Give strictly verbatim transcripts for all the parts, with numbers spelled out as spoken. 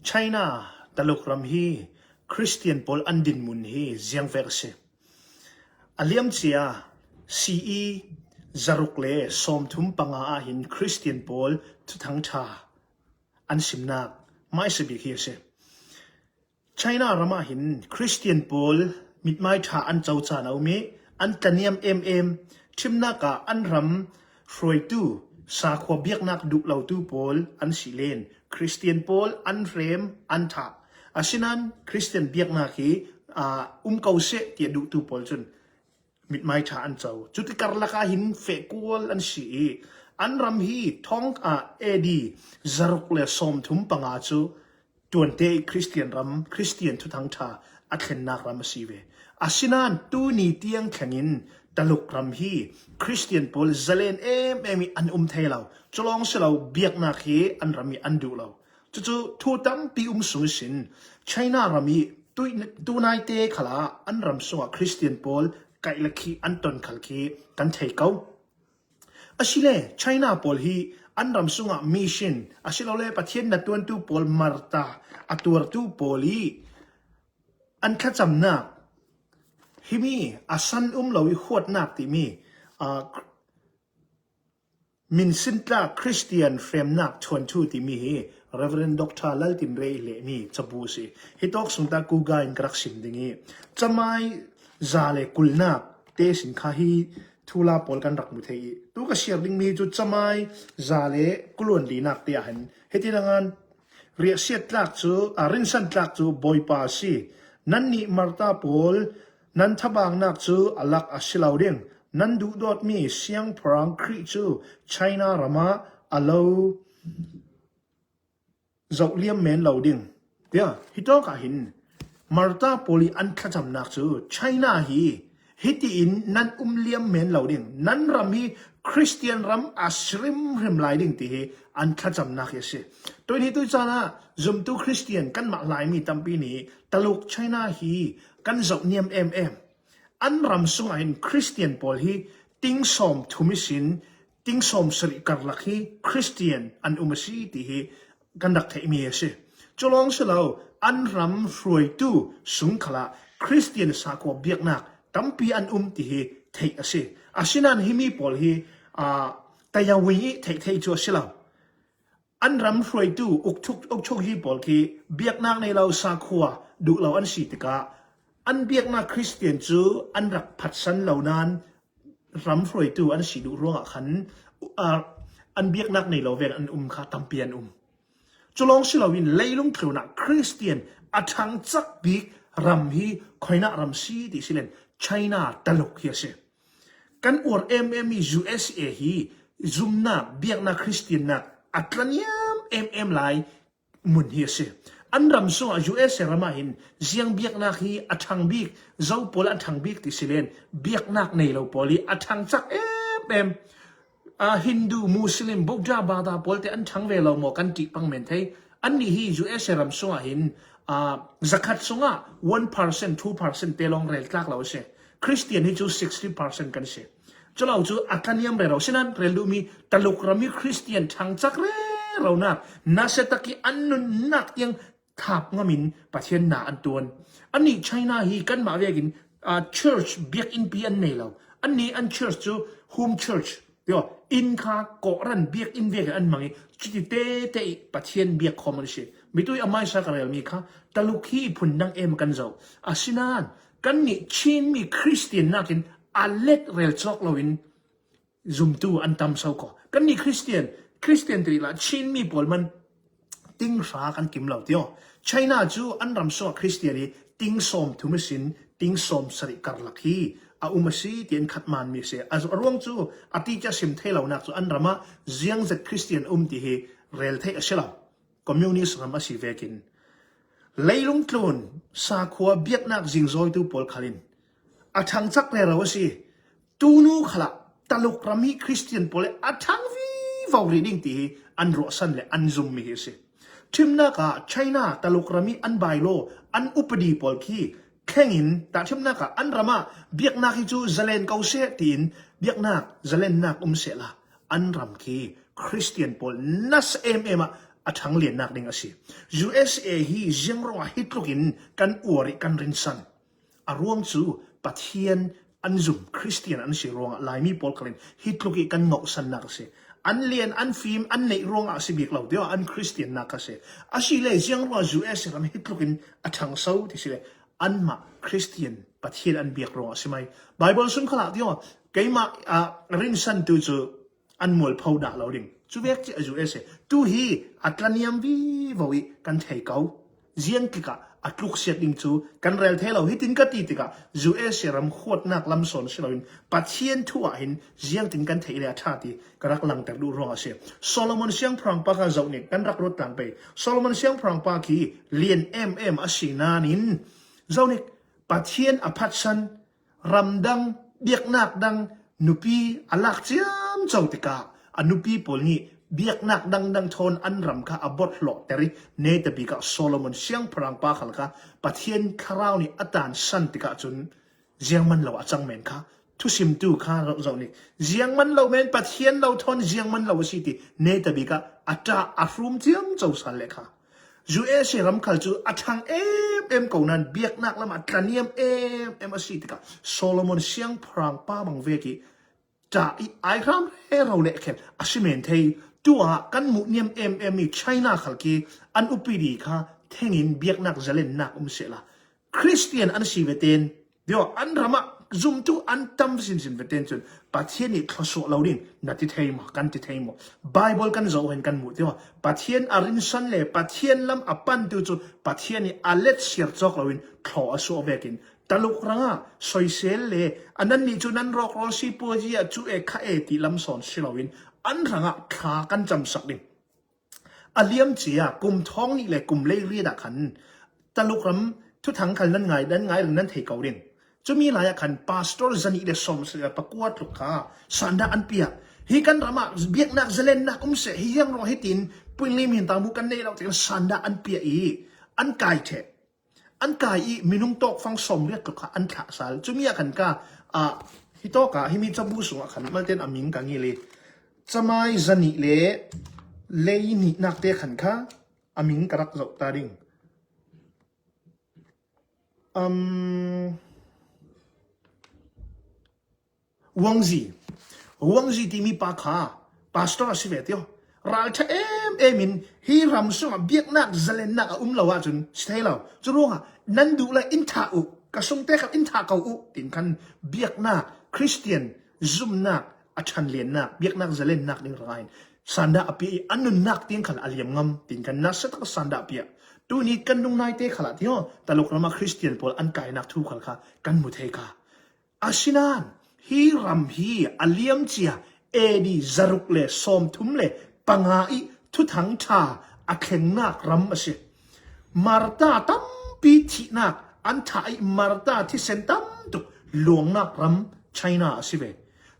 China, Taluk ram hi Christian pawl an dinmun hi ziangvek a si. A liamcia C E zaruk le sawmthum panga ah hin Christian pawl thuthang ṭha an simnak hmaisa bik hi a si. China ramah hin Christian pawl mitmai ṭha an co caan a um i an tlaniam em em. Ṭhimnak ah an ram hruaitu, sakhua biaknak duh lotu pawl an si len. Christian pawl an hrem, an thah. Asinain Christian biaknak hi, aa, um ko seh tiah duhtu pawl cun mitmai ṭha an co. Cuti karlak ah hin feh kual an si i an ram hi thawng, aa, A D zaruk le sawmthum panga cu tuante i Christian ram, Christian thuthang ṭha a thlennak ram a si ve. Asinain tuni tiang thlengin Taluk ram hi Christian pawl zalen em em i an um thei lo. Culawng si lo, biaknak hi an ram i an duh lo. Cucu thu tampi um sung ihsin China ram i tu-, tunaite khalah an ram sungah Christian pawl kaih le khih an ton khal khi kan thei ko. Asile China pawl hi an ram sungah mission, asilole Pathian hnaṭuantu pawl martar a tuartu pawl i an thlacamnak, himi a san um lo i huatnak timi, aa, minsintlak Christian hremnak ṭhuanṭhu timi hi Reverend Doctor Laltin Rei lehmi cabu a si. Hi tawk sungta kuga in ka rak sim ding i, camai za le kulnak te sin kha hi thula pawl kan rak mu thei i, tu ka siar dingmi cu camai za le kuluan linak te ah hin hiti nangan riahsiat tlak cu, a, rinsan tlak cu Bawipa a si. Nannih martar pawl, nan thabangnak cu a lak a si lo ding. Nan duhdawtmi siangpahrang Khrih cu China ram ah a lo zoh liam men lo ding. Tiah hi tawk ah hin martar pawl i an thlacamnak cu China hi hitiin nan um liam men lo ding. Nan ram hi Christian ram a si hrimhrim lai ding ti hi an thlacamnak hi a si. Tuihni tuih caan ah zumtu Christian kanmah Laimi tampi nih Taluk China hi kan zoh niam em em. An ram sungah hin Christian pawl hi ting sawmthum ihsin ting sawmsarih karlak hi Christian an um a si ti hi kan rak theihmi a si. Culawng si lo, an ram hruaitu sung khalah Christian sakhua biaknak tampi an um ti hi theih a si. Asinain himi pawl hi, aa, tayawing i theih theih cu a si lo. An ram hruaitu ukthuk, ukthuk hi pawl khi biaknak nei lo, sakhua duh lo an si tikah an biaknak Christian cu an rak phatsan lo nain ram hruaitu an si duh ruangah khan, aa, an biaknak nei lo vek an um kha tampi an um. Culawng si loin leilung tlunah Christian a ṭhangcak bik ram hi khuinak ram si ti si len China Taluk hi a si. Kan uar em em i U S A hi zumnak, biaknak, Christiannak a tlaniam em em lai mun hi a si. An ram sungah U S A ram ah hin ziang biaknak hi a ṭhang bik, zo pawl a ṭhang bik ti si len, biaknak nei lo pawl hi a ṭhangcak em em. Aa, Hindu, Muslim, Buddha, Bada pawl te an ṭhang ve lo maw kan ṭih pang men thei. Annih hi U S A ram sungah hin, aa, zakhat sungah one percent, two percent te lawng rel tlak lo a si. Christian hi cu sixty percent kan si. Culo cu a tlaniam rero sinan rel duhmi Taluk ram hi Christian ṭhangcak reronak, nasiatak i an nunnak tiang thap ngamin Pathian na an tuan. Annih China hi kanmah vekin, aa, church biakinnpi an nei lo. Annih an church cu home church, tio, inn kha kawhran biakinn vekin an mang i cuti tete i Pathian biak khawm an si. Mitui a hmaisa ka relmi kha Taluk hi phundang em kan zoh. Asinain kannih Chinmi Christian nakin a let rel cawk loin zumtu an tam so ko. Kannih Christian, Christian ti rih la Chinmi pawl man ting hra kan kim lo tio. China cu an ram sungah Christian hi ting sawmthum ihsin ting sawmsarih karlak hi a um a si ti an khat manmi a si. A ruang cu a ti cia sim thei lonak cu an ram ah ziangzat Christian um ti hi rel theih a si lo. Communist ram a si vekin leilung tlun sakhua biaknak zingzawitu pawl khalin a ṭhangcak rero a si. Tunu khalah Taluk ram hi Christian pawl le a ṭhang vivo rih ding ti hi an ruahsan le an zummi hi a si. Ṭhimnak ah China Taluk ram hi an bylaw, an upadi pawl khi thlengin tahṭhimnak ah an ram ah biaknak hi cu zalen ko seh tiin biaknak zalennak um sehla an ram khi Christian pawl nasa em em ah a ṭhang liannak ding a si. U S A hi ziang ruangah hi tlukin kan uar ih kan rinsan? A ruang cu Pathian an zum, Khristian an si ruangah Laimi pawl khalin hi tluk ih kan ngauhsannak a si. An lian, an fim, an neih ruangah a si bik lo, tiah an Khristiannak a si. Asile ziang ruangah U S A ram hi tlukin a ṭhangso ti sile, anmah Khristian Pathian an biak ruangah a si mai. Baibal sung khalah tiah keimah, ah, rinsantu cu an mualpho dah lo ding. Cuvek cia U S A tu hi a tlaniam vivo ih kan thei ko. Ziang tikah a tluksiat ding cu kan rel thei lo. Hitin ka ti tikah U S A ram huatnak lam sawn si loin Pathian thu ah hin ziangtin kan theih le a ṭha ti ka rak langter duh ruang a si. Solomon siangpahrang pa kha zohnik kan rak ruat tlang pei. Solomon siangpahrang pa khi lian em em a si nain zohnik, Pathian a phatsan, ramdang, biaknak dang nupi a lak ciamco tikah a nupi pawl nih biaknak dangdang thawn an ram kha a bawrh hlawhter ih, netabik ah Solomon siangpahrang pa khal kha Pathian thlarau nih a tansan tikah cun ziangman lo a cang men kha. Thusimtu kha zohnik, ziangman lo men, Pathian lo thawn ziangman lo a si ti netabik ah a ṭah a hrum ciamco sal le kha. U S A ram khal cu a ṭhang em em ko nain biaknak lamah tlaniam em em a si tikah Solomon siangpahrang pa bang vek ih ṭah ih ai hram rero le khel a si men thei. Tu ah kan muh niam em em ih China khal khi an upadi kha thengin biaknak zalennak um sehla, Khristian an si vete'n, deuh an ram ah zumtu an tam sinsin vete'n cun Pathian nih thlawsuah lo ding na ti thei maw, kan ti thei maw? Baibal kan zoh hen kan hmuh tiah Pathian a rinsan le Pathian lam a pantu cu Pathian nih a let siar cawk loin thlaw a suah vekin Taluk rangah soisel le a nannih cu nan rawkrawl sipuazi ah cu e kha e ti lam sawn si loin an rangah thla kan camsak ding. A liam cia kum thawng nih le kum leiriat ah khan Taluk ram thuthang khal nan ngai, nan ngai ring nan thei ko ding. Cumi lai ah khan pastor zanih le sawm pakua tluk kha sandah an piah. Hi kan ram ah biaknak zalennak um seh, hi hiang ruang hitin puinlim hin tangmu kan neih lo tiang sandah an piah ih an kai ṭheh. An kai ih minung tawkfang sawmriat tluk kha an thlah sal. Cumi ah khan ka, ah, hi tawk ah, himi cabu sungah khan malte in a ming ka ngil ih, camai zanih le lei nihnak te khan kha a ming ka rak zoh ta ding. Um, Wangzi. Wangzi timi pa kha pastor a si ve tio. Ralṭha em em in hi ram sungah biaknak zalennak a um lo ahcun si thei lo. Cu ruangah nan duh le in thah uh, ka sungte khal in thah ko uh, tin khan biaknak, Khristian zumnak a ṭhanliannak, biaknak zalennak ding rangah hin sandah a piah ih a nunnak tiang khal a liam ngam, tin khan nasa tak sandah a piah. Tuni kan nung naite khalah tio, Taluk ram ah Khristian pawl an kainak thu khal kha kan hmu thei kha. Asinain hi ram hi a liam cia A D zaruk le sawmthum le panga ih thuthang ṭha a thlengnak ram a si. Marta tampi thihnak an thah ih Marta thisen tam tuk luangnak ram China a si ve.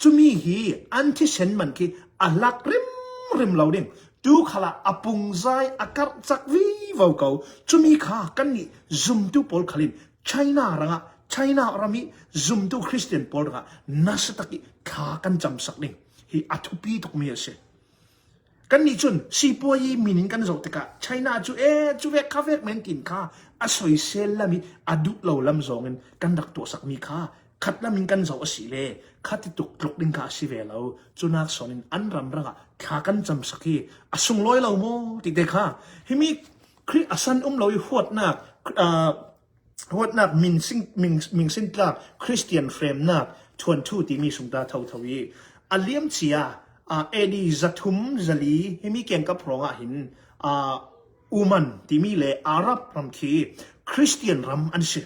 Cumi hi an thisen man khi a hlak rimrim lo ding. Tu khalah a pungzai a karhcak vivo ko. Cumi kha kannih zumtu pawl khalin China rangah, China ram ih zumtu Khristian pawl rangah nasa tak ih thla kan camsak ding hi a thupi tukmi a si. Kannih cun sipuazi min in kan zoh tikah China cu e, cu vek kha vek men tin kha a soisel lam ih a duh lo lam zawngin kan rak tuahsakmi kha khat lam in kan zoh a si le kha ti tuk tluk ding kha a si ve lo. Cunak sawn in an ram rangah thla kan camsak hi a sunglawi lo maw tite kha himi Khrih a san um lo ih huatnak, ah, huatnak min sin, min, min sin tlak Khristian hremnak thuanthu timi sungta thotho ih a liam cia, ah, A D zathum zali himi kiangkap hrawngah hin, ah, Uman timi le Arab ram khi Khristian ram an si.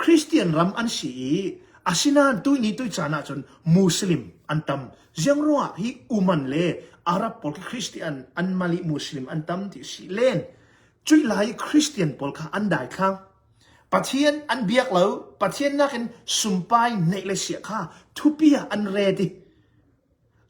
Khristian ram an si ih asinain tuihni tuih caan ahcun Muslim an tam. Ziang ruangah hi Uman le Arab pawl khi Khristian an mal ih Muslim an tam ti si len. Cuih lai Khristian pawl kha an daithlang. Pathian an biak lo, Pathian nakin sumpai neih le siah kha thupi ah an ret ih.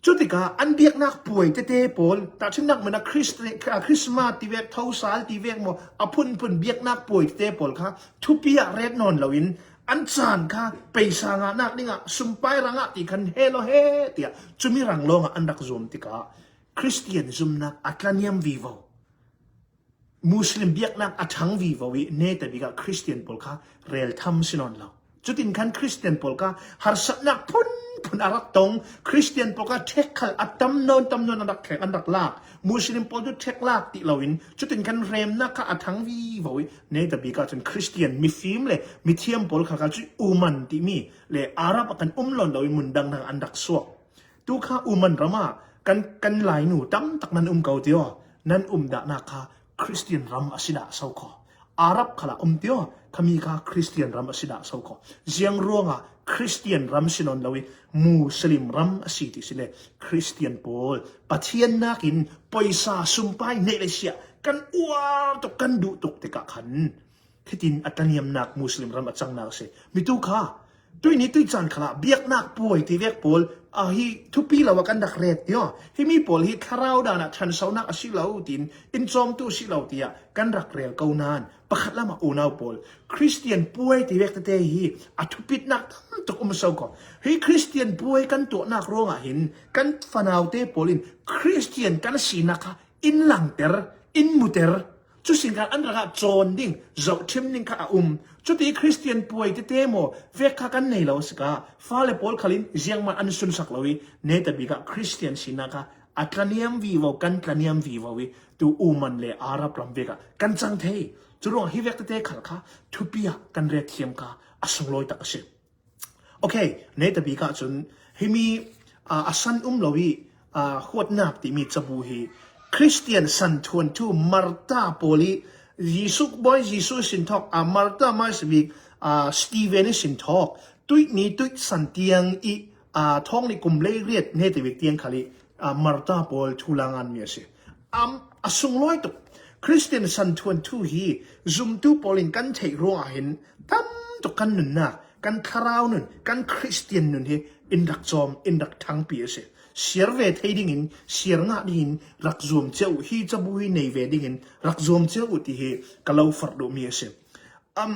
Cutikah an biaknak puai tete pawl, tahṭhimnak man ah Christ-, Christmas tivek, thosal tivek maw, a phunphun biaknak puai tete pawl kha thupi ah ret nawn loin an caan kha peisa ngahnak dingah sumpai rangah ti khan he law he tiah cumi rang lawngah an rak zuam tikah Khristian zumnak a tlaniam vivo. Muslim biaknak a thang vivo i netabik ah Christian pawl kha rel tham si nawn lo. Cutin khan Christian pawl kha harsatnak phunphun a rak tong, Christian pawl kha thek khal a tam nawn tam nawn an rak thleng, an rak lak. Muslim pawl cu thek lak ti loin cutin khan remnak kha a thang vivo i netabik ah cun Christian mifim le mithiam pawl khal kha cu Uman timi le Arab a kan um lawn lo i mundang hna an rak suak. Tu kha Uman ram ah kan, kan Lainu tam tak nan um ko ti aw. Nan um dahnak kha Christian ram a si dah so kho. Arab khal ah um ti aw, khami kha Christian ram a si dah so kho. Ziang ruangah Christian ram si nawn lo i Muslim ram a si ti si le Christian pawl Pathian nakin poisa sumpai neih le siah kan uar tuk, kan duh tuk tikah khan hitin a tlaniamnak Muslim ram a cangnak a si. Mi tu kha tuihni tuihcaan khalah biaknak puai ti vek pawl ahi thupi lo ah kan rak ret ti aw. Himi pawl hi thlarau dan ah ṭhansonak a si lo tiin, inncawmtu a si lo tiah kan rak rel ko nain pakhat lam ah unau pawl Christian puai ti vek tete hi a thupitnak tam tuk um so kho. Hi Christian puai kan tuahnak ruangah hin kan fanaute pawl in Christian kan sinak kha in langter, in muter, cu sin khan an rak ah cawn ding, zohṭhim ding kha a um. Cuti Christian puai tete maw vek kha kan nei lo a si kha. Fale pawl khal in ziangmah an sunsak lo i netabik ah Christian sinak kha a tlaniam vivo, kan tlaniam vivo i tu Uman le Arab ram vek ah kan cang thei. Curuangah hi vek tete khal kha thupi ah kan ret thiam kha a sunglawi tak a si. Okay, netabik ah cun himi, aa, a san um lo i, aa, huatnak timi cabu hi Christian san thuanthu Marta pawl i Jesuh, Bawi Jesuh i sin thawk, aa, Marta mai si bik, aa, Stephen i sin thawk, tuihni tuih san tiang i, aa, thawng nih kum leiriat netabik tiang khal i, aa, Marta pawl thu la nganmi a si. Am, a sunglawi tuk Christian san thuanthu hi zumtu pawl in kan theih ruangah hin tam tuk kan nunnak, kan thlarau nun, kan Christian nun hi in rak cawm, in rak ṭhangpi a si. Siar ve thei dingin, siar ngah dingin rak zuam cia uh, hi cabu hi nei ve dingin rak zuam cia uh ti hi ka lo farh duhmi a si. Am,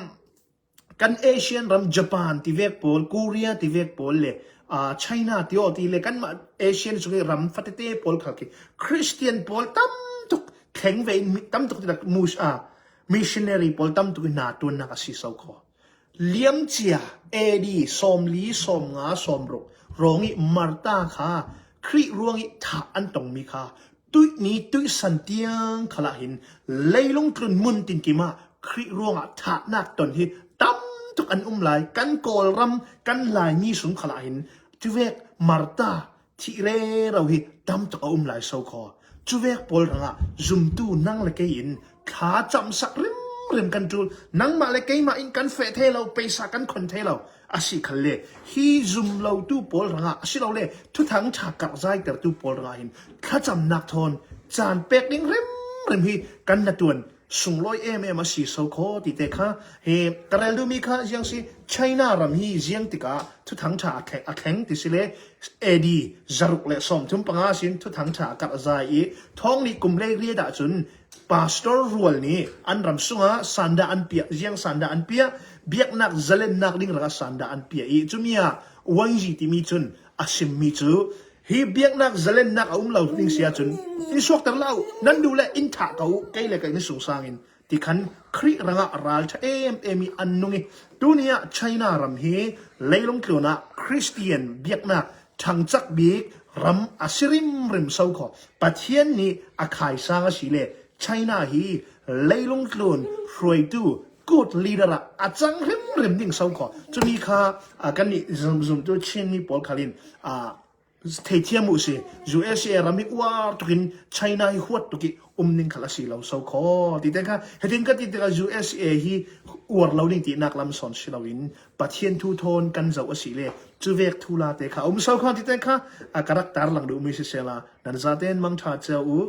kan Asian ram, Japan ti vek pawl, Korea ti vek pawl le, aa, China ti aw ti le, kanmah Asian sung i ram fatete pawl khal khi Christian pawl tam tuk thleng ve in mi tam tuk tinak mus, aa, missionary pawl tam tuk i hna ṭuannak a si so kho. Liamcia A D sawmli, sawmnga, sawmruk ruang i Marta kha Khrih ruang i thah an tongmi kha tuihni tuihsan tiang khalah hin leilung tlun mun tinkim ah Khrih ruangah thahnak ton hi tam tuk an um lai. Kan Kawlram, kan Laimi sung khalah hin cuvek Marta thih rero hi tam tuk a um lai so kho. Cuvek pawl hrangah zumtu nang le kei in thlacamsak rimrim kan ṭul. Nangmah le keimah in kan feh thei lo, peisa kan khon thei lo. A si khalle, hi zum lotu pawl hrangah a si lo le, Thuthang ṭha karhzaitertu pawl hrangah hin thlacamnak thawn caan pek ding hrimhrim hi kan hnaṭuan sunglawi em em a si so kho tite kha hi ka rel duhmi kha ziang si. China ram hi ziang tikah Thuthang ṭha a thleng, a thleng ti si le, A D zaruk le sawmthum panga sin Thuthang ṭha a karhzai i thawng nih kum leiriat ah cun Pastor rual nih an ram sungah sandah an piah, ziang sandah an piah, biaknak zalennak ding hrangah sandah an piah i cumi ah Wangzi timi cun a simmi cu hi biaknak zalennak a um lo ding si ahcun in suakter lo, nan duh le in thah ko uh, kei le kei ni sungsang in ti khan Khrih hrangah a ralṭha em em i an nung i tuni ah China ram hi leilung tlun ah Christian biaknak ṭhangcak bik ram a si rimrim so kho. Pathian nih a khaisang a si le China hi leilung tlun hruaitu good leader ah a cang hrimhrim ding so kho. Cumi kha, aa, kannih zum, zumtu Chinmi pawl khal in, aa, theithiam uh si. U S A ram hi uar tukin China hi huat tuk i um ning khal a si lo so kho. Tite kha, hitin ka ti tikah U S A hi uar lo ding tinak lam sawn si loin Pathian thu thawn kan zoh a si le cuvek thu late kha a um so kho tite kha, aa, ka rak tarlang duhmi sisehla nan zaten mangṭha cio uh.